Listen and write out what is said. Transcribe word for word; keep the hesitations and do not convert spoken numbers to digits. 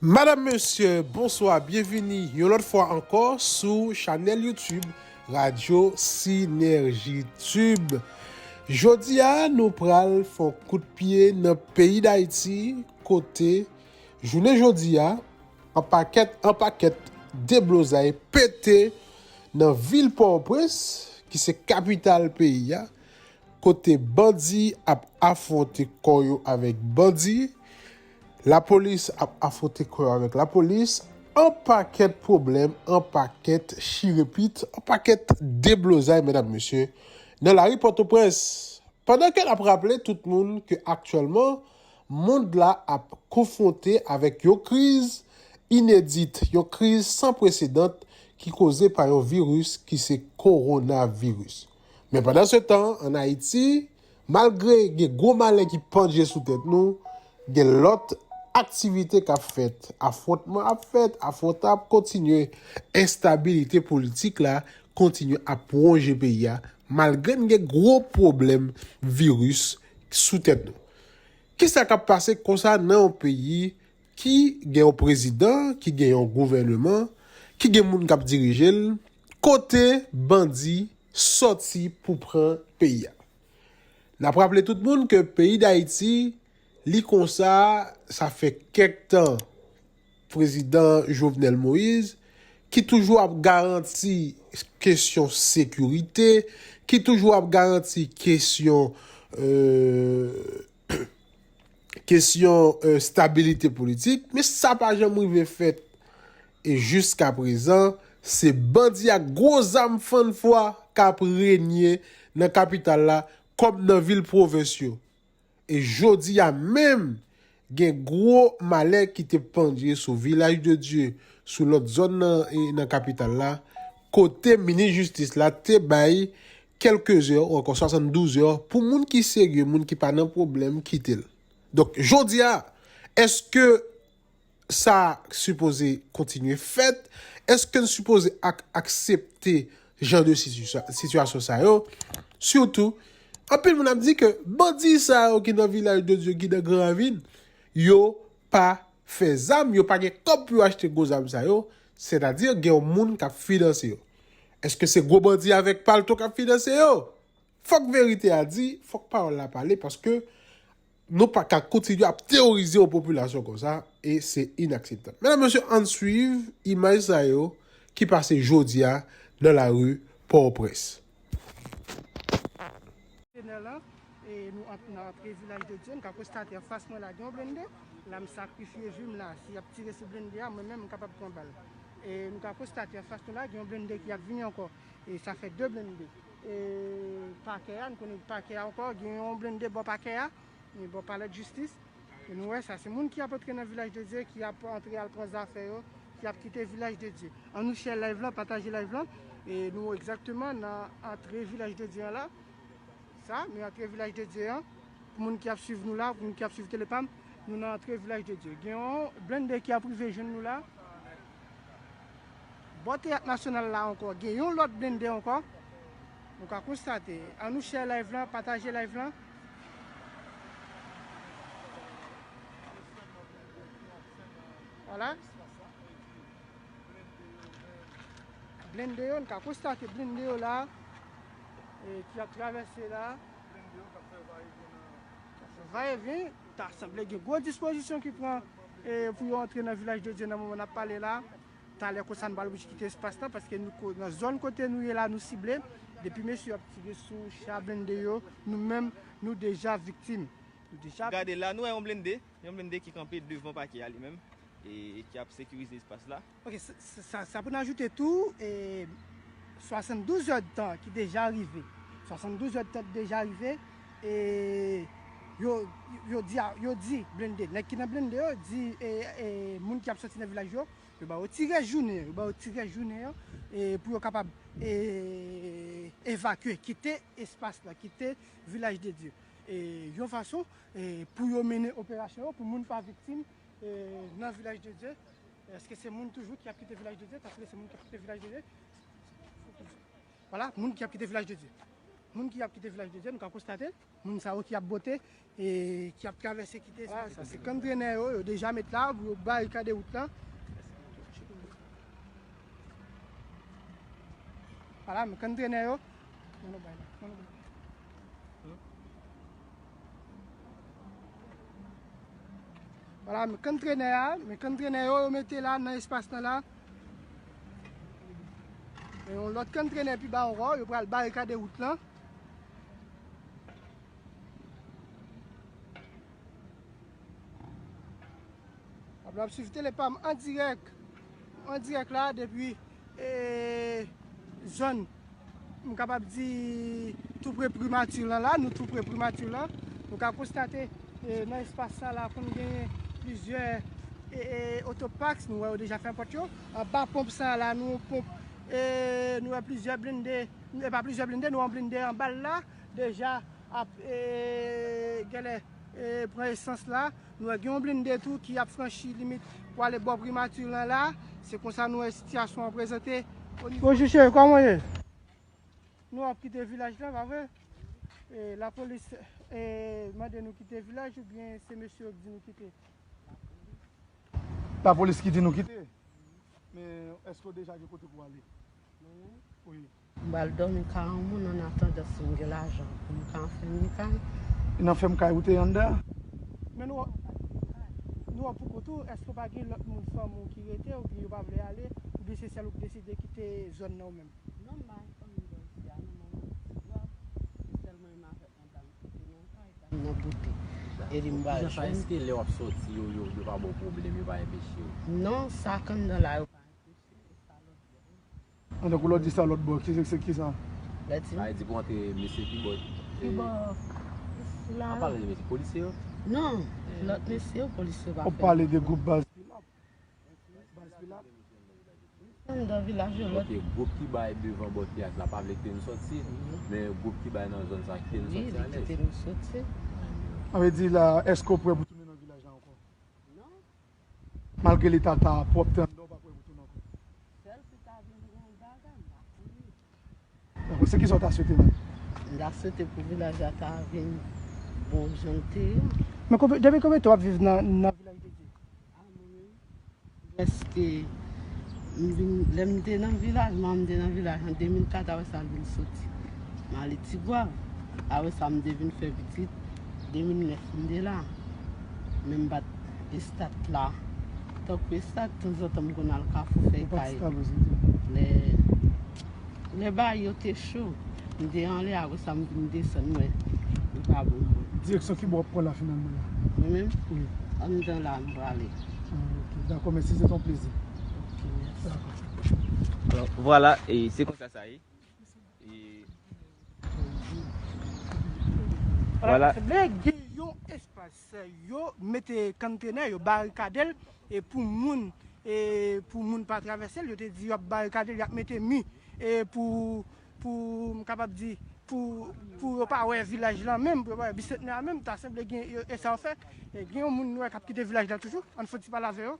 Madam, mesye, bonswa, byenvini yon lòt fwa ankò sou chanèl YouTube Radyo Sinerji Tube. Jodi a, nou pral fè yon kout pye nan peyi Dayiti, kote jounen jodi a, an pakèt, an pakèt deblozay pete nan vil Pòtoprens, ki se kapital peyi a, kote bandi ap afwonte kò yo avèk bandi, lapolis ap afwonte kò yo avèk lapolis, an pakèt pwoblèm, an pakèt chirepit, an pakèt deblozay, medam, mesye, nan lari Pòtoprens. Pandan ke n ap raple tout moun ke aktyèlman, mond la ap konfwonte avèk yon kriz inedit, yon kriz san presedan ki koze pa yon viris ki se kowonaviris. Men pandan se tan, ann Ayiti, malgre gen gwo malè ki pandje sou tèt nou, gen lòt aktivite k ap fèt. Afwontman ap fèt, afwontman ap kontinye. Enstabilite politik la kontinye ap wonje peyi a, malgre n gen gwo pwoblèm viris sou tèt nou. Kisa k ap pase konsa nan yon peyi ki gen yon prezidan, ki gen yon gouvèneman, ki gen moun k ap dirije l, kote bandi sòti pou pran peyi a? N ap raple tout moun ke peyi Dayiti, li konsa, sa fè kèk tan, prezidan Jovenel Moïse, ki toujou ap garanti kesyon sekirite, ki toujou ap garanti kesyon, euh, kesyon, euh, stabilite politik, men sa pa janm rive fèt. E jiska prezan, se bandi ak gwo zam fann fwa k ap renye nan kapital la, kòm nan vil pwovens yo. E jodi a menm, gen gwo malè ki te pandje sou Vilaj de Dye, sou lòt zòn nan, e nan kapital la, kote minis jistis la te bay kèlke zè, ou ankò swasanndouz zè, pou moun ki serye, moun ki pa nan pwoblèm, kite l. Donk, jodi a, èske sa sipoze kontinye fèt? Èske n sipoze ak-, aksepte jan de sitisya-, sitiyasyon sa yo? Sitou, anpil moun ap di ke bandi sa yo ki nan Vilaj de Dye, ki nan Gran Ravin, yo pa fè zam, yo pa gen kòb pou yo achte gwo zam sa yo, sètadi gen yon moun k ap finanse yo. Èske se gwo bandi avèk palto k ap finanse yo? Fòk verite a di, fòk pawòl la pale, paske nou pa ka kontinye ap teworize yon popilasyon konsa, e se inakseptab. Medam, mesye, ann swiv imaj sa yo ki pase jodi a nan lari Pòtoprens. Nan la, e nou ant-, nan antre Vilaj de Dye, nou ka konstate anfas mwen la, gen yon blende. La, m sakrifye vi m la. Si y ap tire sou blende a, mwen menm, m kapab pran bal. E nou ka konstate anfas nou la, gen yon blende ki ap vini ankò. E sa fè de blende. E pakè a, nou konnen pakè a ankò, gen yon blende bò pakè a, e bò palè de jistis. E nou wè sa, se moun ki ap antre nan Vilaj de Dye, ki ap antre al pran zafè yo, ki ap kite Vilaj de Dye. Ann nou share live lan, pataje live lan. E nou egzakteman nan antre Vilaj de Dye an la. Sa, nou antre Vilaj de Dye an. Pou moun ki ap swiv nou la, pou moun ki ap swiv Telepam, nou nan antre Vilaj de Dye. Gen yon blende ki ap rive jwenn nou la. Bò Teyat Nasyonal la ankò, gen yon lòt blende ankò. Nou ka konstate. Ann nou share live lan, pataje live lan. Vwala. Blende yo, nou ka konstate blende yo la, e, ki ap travèse la. K ap fè vayevyen, ta sanble gen gwo dispozisyon ki pran, e, pou yo antre nan Vilaj de Dye nan moman n ap pale la. Talè konsa, nou pral oblije kite espas lan, paske nou ko-, nan zòn kote nou ye la, nou sible. Depi mesye ap tire sou cha blende yo, nou menm, nou deja viktim. Nou deja Gade la, nou wè yon blende, yon blende ki kanpe devan pakè a li menm, e ki ap sekirize espas la. Ok, sa, sa, sa pou n ajoute tou, e, swasanndouz èdtan ki deja rive. Swasanndouz èdtan ki deja rive, e yo, yo di, a, yo di blende, nèg ki nan blende yo di, e, e, moun ki ap sòti nan vilaj yo, yo ba yo ti rès jounen, yo ba yo ti rès jounen an, e, pou yo kapab, e, evakye, kite espas la, kite Vilaj de Dye. E, yon fason, e, pou yo mennen operasyon yo, pou moun pa viktim, e, nan Vilaj de Dye. Èske se moun toujou ki ap kite Vilaj de Dye? Paske se moun ki ap kite Vilaj de Dye. Vwala, moun ki ap kite Vilaj de Dye. Moun ki ap kite Vilaj de Dye, nou ka konstate, moun sa yo ki ap bote, e ki ap travèse kite, sa se kantrenè yo, yo deja met la pou yo barikade wout lan. Vwala, men kantrenè yo. Nan nou bay la, nan nou bay la. Vwala, men kantrenè a, men kantrenè yo, yo mete la nan espas lan la. Men yon lòt kantrenè pi ba ankò, yo pral barikade wout lan. Ap, ap swiv Telepam an dirèk, an dirèk la depi, e, zòn, m kapab di, tou pre primati lan la, nou tou pre primati lan. Nou ka konstate, e, nan espas sa la konn genyen plizyè, e, e, otopak, nou wè yo deja fè pòt yo. Anba ponp sa la, nou yon ponp, e, nou wè plizyè blende, e pa plizyè blende, nou yon blende anba l la, deja ap, e, genlè, e, pran esans la. Nou wè gen yon blende tou ki ap franchi limit pou ale bò primati lan la. Se konsa nou wè sitiyasyon an prezante. Bonjou cheri, kòman w ye? Nou ap kite vilaj la, pa vre? E, lapolis, e, mande nou kite vilaj oubyen se mesye yo ki di nou kite? Lapolis ki di nou kite. Men èske w deja gen kote pou w ale? Mwen menm? Wi. M pral dòmi kay yon moun an atandan si m gen lajan pou m ka anfèmen kay. Nan fèm kay ou te anndan? Men nou, nou wè pou kont ou, èske w pa gen lòt moun fanmi w ki rete oubyen yo pa vle ale, oubyen se sèl ou ki deside kite zòn nan ou menm? Non, m pa gen fanmi m bò isi a, non, mwen menm m ti gwa, se sèl mwen menm avèk yon dam ki te nan kay, dam nan bote. Epi m pral jwenn. Kijan sa, èske lè w ap sòti, yo, yo, yo pa ba w pwoblèm, yo pa enpeche w? Non, sa k anndan la, yo pa enpeche, e sa lòt bò. An, tankou lè w di sa lòt bò, ki se, se ki sa? Lè di. Sa vle di pou antre mesye ki bò. Ki bò? Sila. An pale de mesye polisye yo? Non, lòt mesye yo, polisye yo pa fè. W ap pale de gwoup baz Pilap. Baz Pilap. Anndan vilaj yo, lòt. Ok, gwoup ki bay devan bò teyat la pa vle kite nou sòti, men gwoup ki bay nan zòn sa kite nou sòti alèz. Wi, li kite nou sòti. Sa vle di la, èske w prè pou tounen nan vilaj la ankò? Non. Malgre leta ta pwòpte anndan, w pa prè pou tounen ankò? Sèl si ta vin yon bagay, m pa konnen. Dakò, se kisa w ta swete menm? M ta swete pou vilaj la ta vin bon jan l te ye. Men konbyen, depi konbyen tan w ap viv nan, nan Vilaj de Dye? A, mwen menm, prèske, m vin, lè m te nan vilaj, manman m te nan vilaj an de mil kat, apre sa l vin soti. M ale Tigwav. Apre sa, m te vin fè pitit, de mil nèf m te la. Men m pa t estat la. Tankou estat, tanzantan m konn al Kafou fè kay. Lè, lè bagay yo te cho, m te anlè, apre sa m vin desann, m wè li pa bon pou mwen. Direksyon ki bò w ap pran la finalman la? Mwen menm? Wi. Anndan la m prale. Ah, ok. Dakò, mèsi, se te yon plezi. Ok, mèsi. Dakò. Alò, vwala, e se konsa sa ye. E vwala. Vle gen yon espas, yo mete kantrenè, yo barikade l, e pou moun, e pou moun pa travèse l, yo te di y ap barikade l, y ap mete mi, e pou, pou, m kapab di, pou, pou yo pa wè vilaj la menm, pou yo pa wè Bisantnè a menm, ta sanble gen, e sa yo fè. E gen yon moun nou wè k ap kite vilaj la toujou, ann fon ti pale avè yo.